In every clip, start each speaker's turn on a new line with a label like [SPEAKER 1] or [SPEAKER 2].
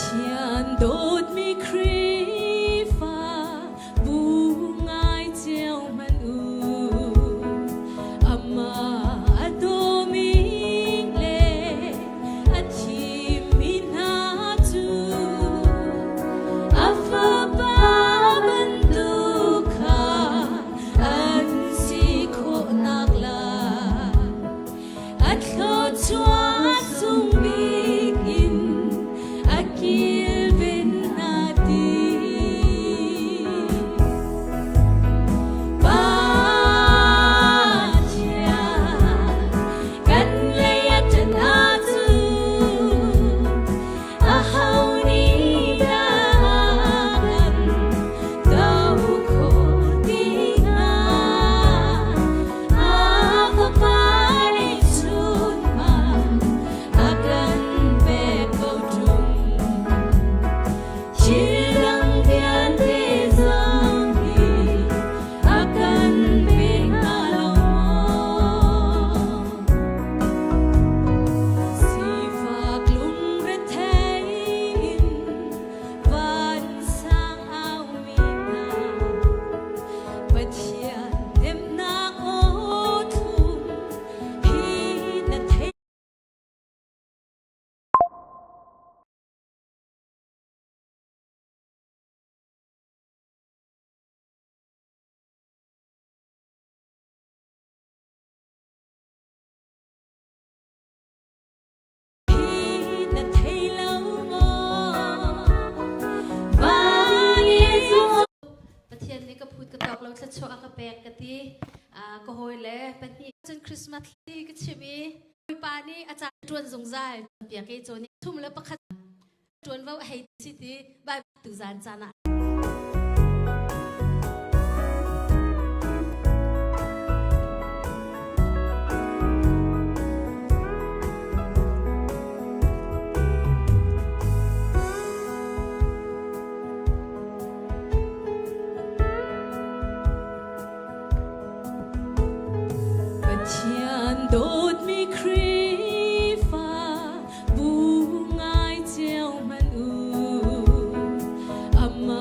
[SPEAKER 1] Pathian dawtmi Khrihfa bu ngai cio hmanh u. Amah a dawmi le a thimmi hna cu a Fapa bantuk kha an si khawh naklai a thluachuah cung bik in a kilven hna ti. Pathian kan lei a ṭan ahcun aho nih dah kan doh khawh ti hnga? A Fapa nih chunmang a kan pek ko ṭung. Thil dang vialte zong hi a kan pe hnga lo maw? Sifak lungrethei in vansang aumi hna Pathian hnemhnak aw thlum hi na theih. Hi na thei lo maw? Van Jesuh.
[SPEAKER 2] Pathian nih ka phut ka tawk lo thluachuah a ka pek ka ti. Ka hawi le pahnih cun Christmas thli ka chim i Bawipa nih a ca ṭuan zungzal piak i cawn thum le pakhat ṭuanvo a hei si ti Bible tu zan caan ah.
[SPEAKER 1] Pathian dawtmi Khrihfa bu ngai cio hmanh u. Amah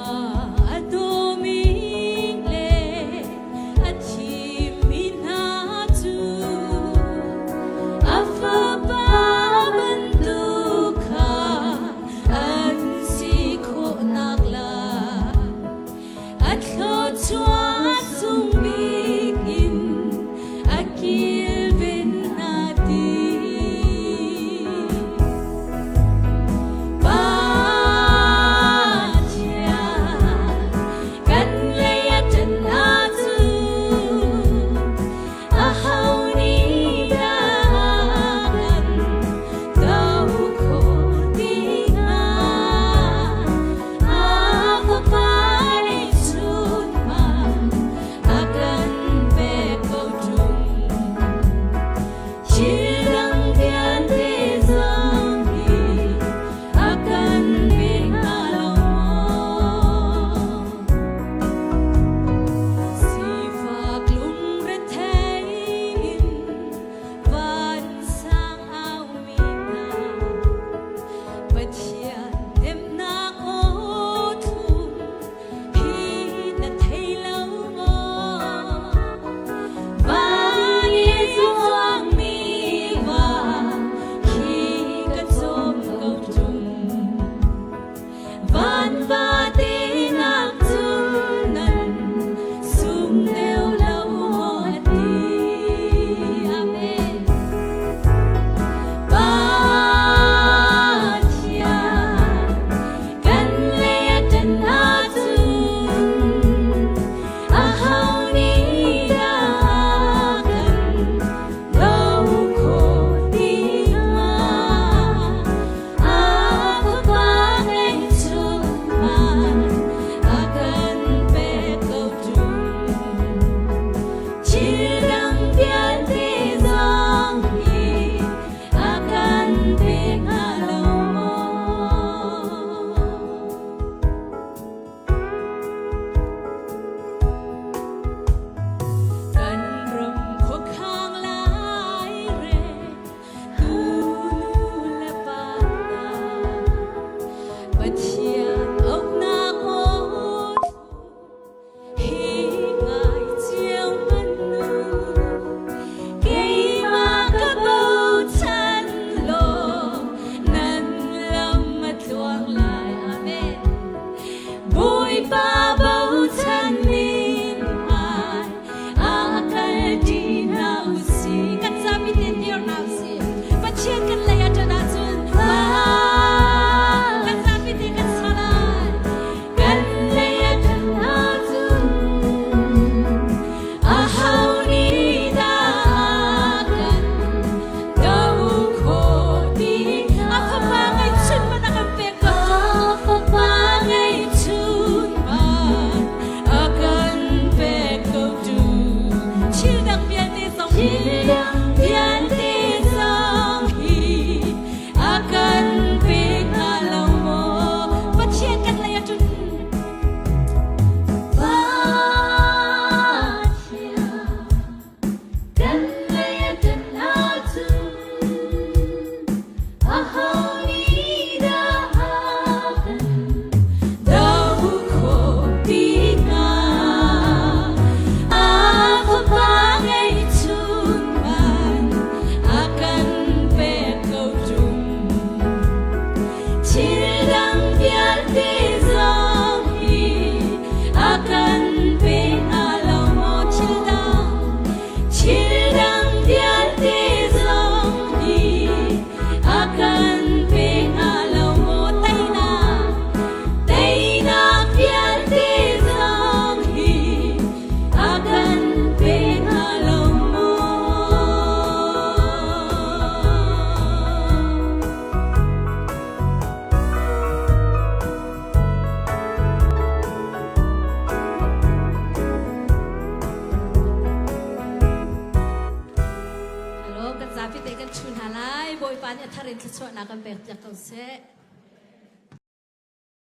[SPEAKER 2] Bawipa nih a thar in thluachuahnak kan pek piak ko seh.